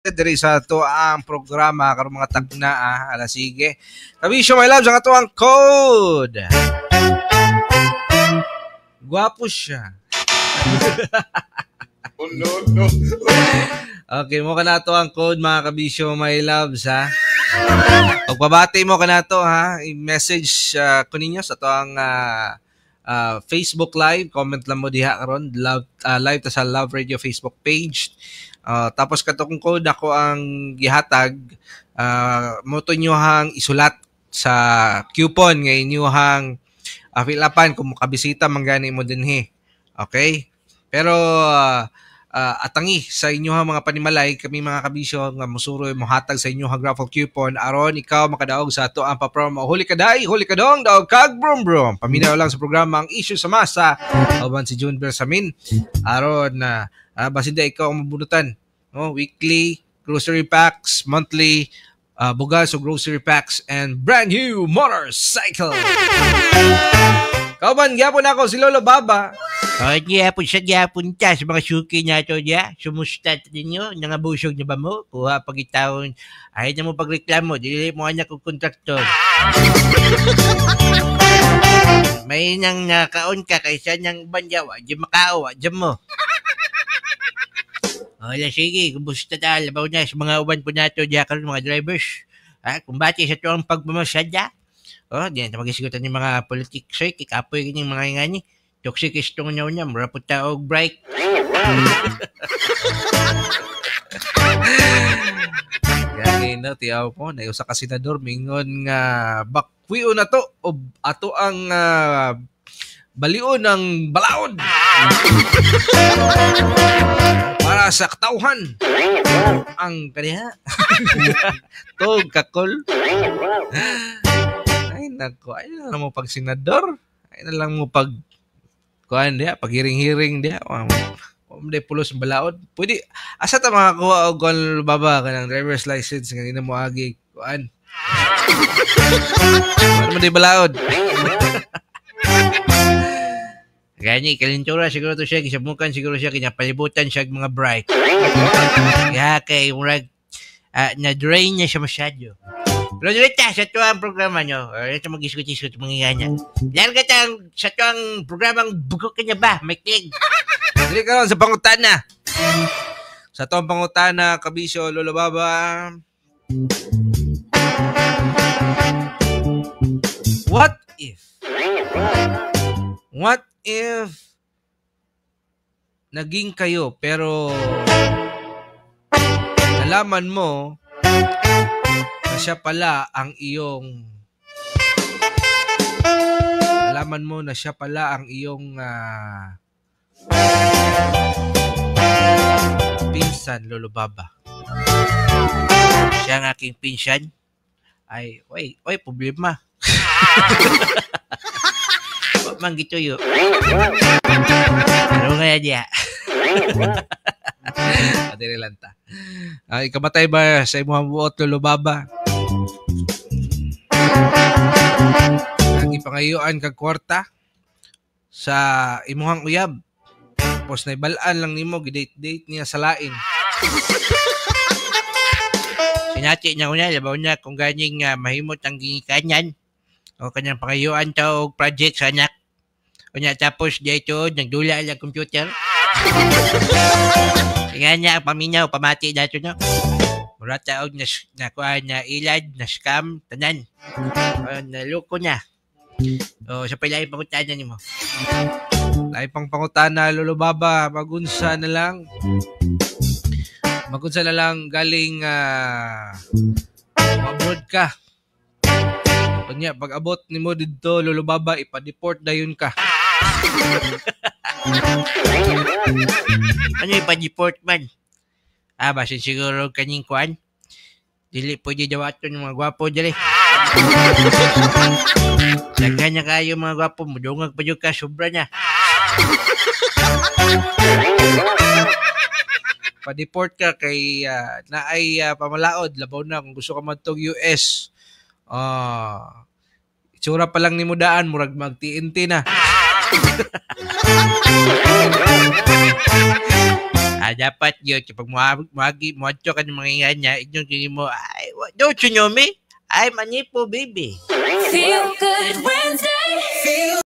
Diri sa ato ang programa karong mga tagna ah. Ala sige. Kabisyo, my loves, ang ato ang code. Gwapo siya. Oh, no. Okay, mo ka to ang code, mga kabisyo, my loves, ha. Pagpabati mo ka nato ha, i-message ko ninyo sa to ang Facebook Live, comment lang mo diha karon, love live ta sa Love Radio Facebook page. Tapos katong code ako ang gihatag, mo to inyohang isulat sa coupon nga inyohang fill-upan kung makabisita man gani mo dinhi. Okay? Pero atangi sa inyohang mga panimalay, kami mga kabisyo nga musuroy mohatag sa inyohang raffle coupon aron ikaw makadaog sa ato ang pa-promo. Huli ka dai, huli ka dong, daog kag brum brum. Paminaw lang sa programa ang Issue sa Masa. Uban si June Bersamin aron na basin da ikaw ang mabunutan. No, weekly grocery packs, monthly bugas o grocery packs and brand new motorcycle. Kauban gyapon ako si Lolo Baba. O, gyapon siya, gyapon ta sa mga suki nato diya. Sumusta ninyo, nangabusog na ba mo? Kuha pagitawon. Ay na mo pagreklamo, dili mo anak og kontraktor. May nang nakaon ka kaysa nang banyawa, di makaawa, di mo. O, la, sige, kumusta ta, labaw na sa mga uban po nato diya karon mga drivers. Ha, kumbati sa tuwang pagmamasada. O, di na magisigutan yung mga politics, eh, kikapoy kining mga ngani. Toxic is itong niya, mura po tao break. Gani no, tiyaw po, na usa ka senador mingon nga bakwio na to o ato ang balion ng balaod para sa katawhan ang kaniha. Tog kakol. Ay nako, ay na lang mo pag senador, ay na lang mo pag kuan diha, paghiring-hiring diha. Hindi pulos ang balaod. Pwede asa ta makakuha og kuan baba kanang driver's license nga mo agi kuan. Ano man di balaod? Gani kalintura siguro to siya, gisamukan siguro siya, kinapalibutan siya og mga bright. Kaya kay murag na-drain niya siya masyado. Pero direta sa tuwang ang programa nyo, ito mag-iskut-iskut mga ganya. Larga tang sa tuwang programang bugok ka niya ba? May klig. Dili karon sa pangutana. Sa tuwang pangutana, kabisyo, Lolo Baba. What if? What if naging kayo pero nalaman mo na siya pala ang iyong nalaman mo na siya pala ang iyong pinsan, Lolo Baba. Siya ang aking pinsan. Ay, oy, oy, problema. Wa man gituyo. Ano nga diya? Adiri lang ta. Ay, ikamatay ba sa imong buot, Lolo Baba? Nagipangayuan kag kwarta sa imuhang uyab. Tapos naibalaan lang nimo, gidate-date niya sa lain. Sinati niya una, labaw na kung ganing mahimot ang ginikanyan o kanyang pangayuan ta og project sa anak. Unya tapos dito nagdula lang computer. Nga niya ang paminaw, pamati dato no. Mura taog na nakuha na ilad, na scam, tanan. Naloko na. O, sa pala pangutana nimo. Lahi pang pangutana, Lolo Baba, magunsa na lang. Magunsa na lang galing abroad ka. Unya, pag abot nimo didto, Lolo Baba, ipa-deport dayon ka. Ano ipa-deport man? Ah, basin siguro kaning kuan. Dili pwede dawaton ng mga gwapo dili. Daghan na kayo mga gwapo, mudungag pa jud ka, sobra na. Pa-deport ka kay naay pamalaod, labaw na kung gusto ka madtog US. Itsura pa lang nimo daan, murag mag TNT na. Ah, dapat yun, kapag muagi, muadto ka ng mga ingan niya, inyong kini mo, "Ay, don't you know me? I'm a nepo baby." Feel good when